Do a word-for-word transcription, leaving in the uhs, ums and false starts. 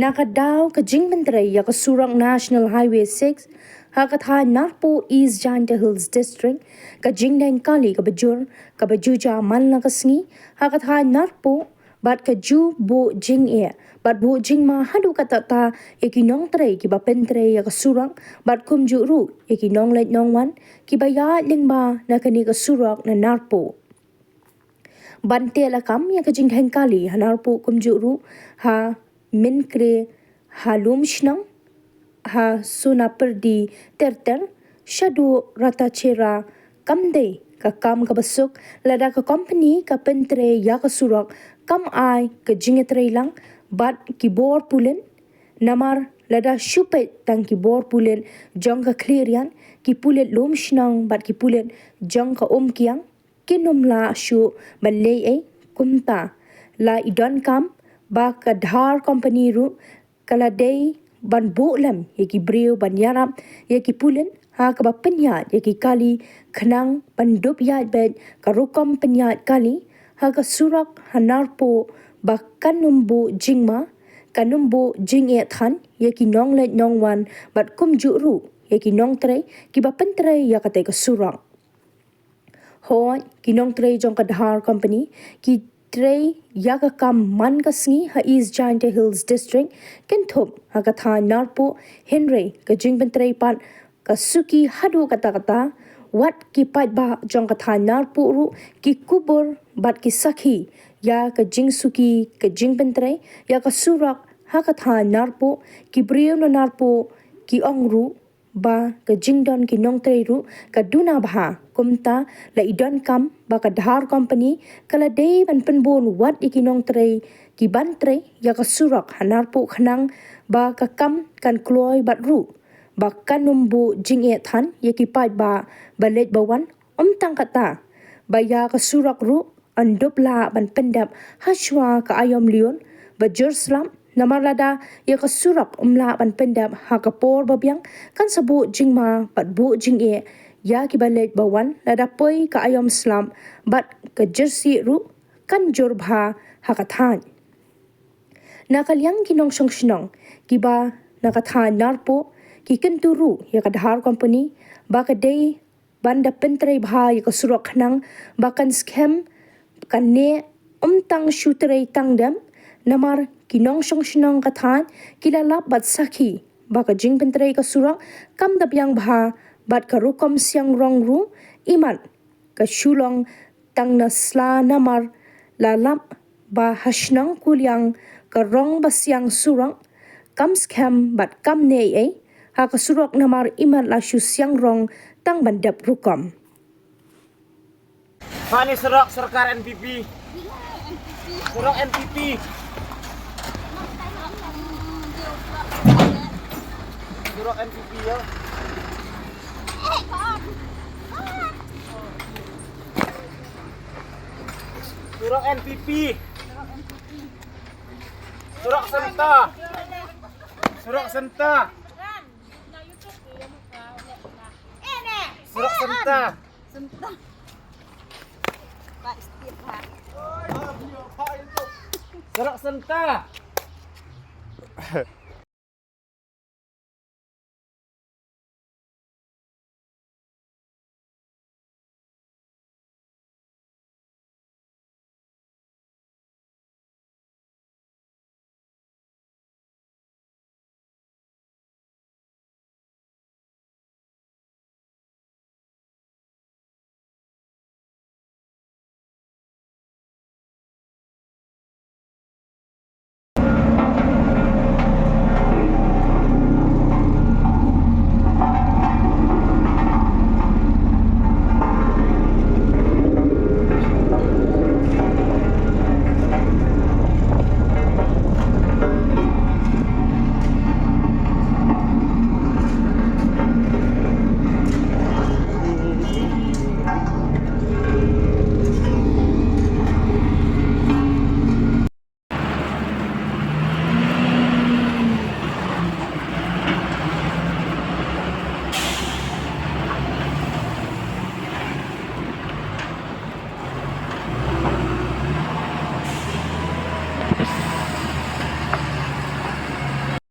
Na ka daw ka jingpyntrei ïa ka surok National Highway six, ha ka thaiñ Narpuh, East Jaintia Hills District, ka jingdeng kali kaba jur, kaba ju jia man la ka sngi, ha ka thaiñ Narpuh, bad ka ju buh jingeh bad buh jingma haduh katta katta ïa ki nongtrei kiba pyntrei ïa ka surok, bad kumjuh ruh ïa ki nongleit nongwan kiba ïaid lyngba na kane ka surok na Narpuh. Ban teh lakam ïa ka jingdeng kali ha Narpuh kumjuh ruh ha Mynkre, ha Lumshnong, ha Sonapyrdi ter ter, shaduh Ratacherra, kam dei ka kam kaba suk lada ka kompani ka pyntrei ïa ka surok kam ai ka jingïatreilang bad ki bor pulit. Namar lada shu peit tang ki bor pulit jong ka khlieh riat, ki pulit Lumshnong bad ki pulit jong ka Umkiang, kin ym lah shuh ban leh ei. Kumta la i donkam ba ka dhar kompani ruh ka la dei ban buh lem ïa ki briew ban ïarap ïa ki pulit ha kaba pynïaid ïa ki kali, khnang ban dup ïaid beit ka rukom pynïaid kali ha ka surok ha Narpuh, ba kan ym buh jingma, kan ym buh jingeh than ïa ki nongleit nongwan bad kumjuh ruh ïa ki nongtrei kiba pyntrei ïa katei ka surok. Hooid, ki nongtrei jong ka dhar kompani ki trei ïa ka kam man ka sngi ha East Jaintia Hills District, kynthup ha ka thaiñ Narpuh, hynrei ka jingpyntrei pat ka suki haduh katta katta. Wat ki paidbah jong ka thaiñ Narpuh ruh ki kubur bad ki sakhi ïa ka jingsuki ka jingpyntrei ïa ka surok ha ka thaiñ Narpuh. Ki briew na Narpuh ki ong ruh ba ka jingdon ki nongtrei ruh ka duna bha. Kumta la i donkam ba ka dhar kompani ka la dei ban pynbun wat ïa ki nongtrei kiban trei ïa ka surok ha Narpuh, khnang ba ka kam kan kloi bad ruh ba kan ym buh jingeh than ïa ki paidbah ba leit ba wan. Ym tang katta, ba ïa ka surok ruh yn dup lah ban pyndep hashwa ka aïom lyiur ba jur slap. Namar lada ïa ka surok ym lah ban pyndep ha ka por ba biang, kan sa buh jingma bad buh jingeh ïa kiba leit ba wan. Lada poi ka aïom slap bad ka jyrsieh ruh kan jur bha ha ka thaiñ. Na ka liang ki nongshong shnong kiba na ka thaiñ Narpuh ki kyntu ruh ïa ka dhar kompani ba ka dei ban da pyntrei bha ïa ka surok khnang ba kan skhem, kan neh, ym tang shu trei tang dem. Namar ki nongshong shnong ka thaiñ ki la lap bad sakhi ba ka jingpyntrei ka surok kam da biang bha bad ka rukom siang rong ruh, imat ka shu long tang na sla. Namar la lap ba ha shnong Kuliang ka rong ba siang surok kam skhem bad kam neh ei ha ka surok, namar imat la shu siang rong tang ban dep rukom. Kane surok sorkar N P P. Surok N P P. Surok N P P ïa. Surok N P P. Surok Senta. Surok Senta. Surok Senta. Surok Senta.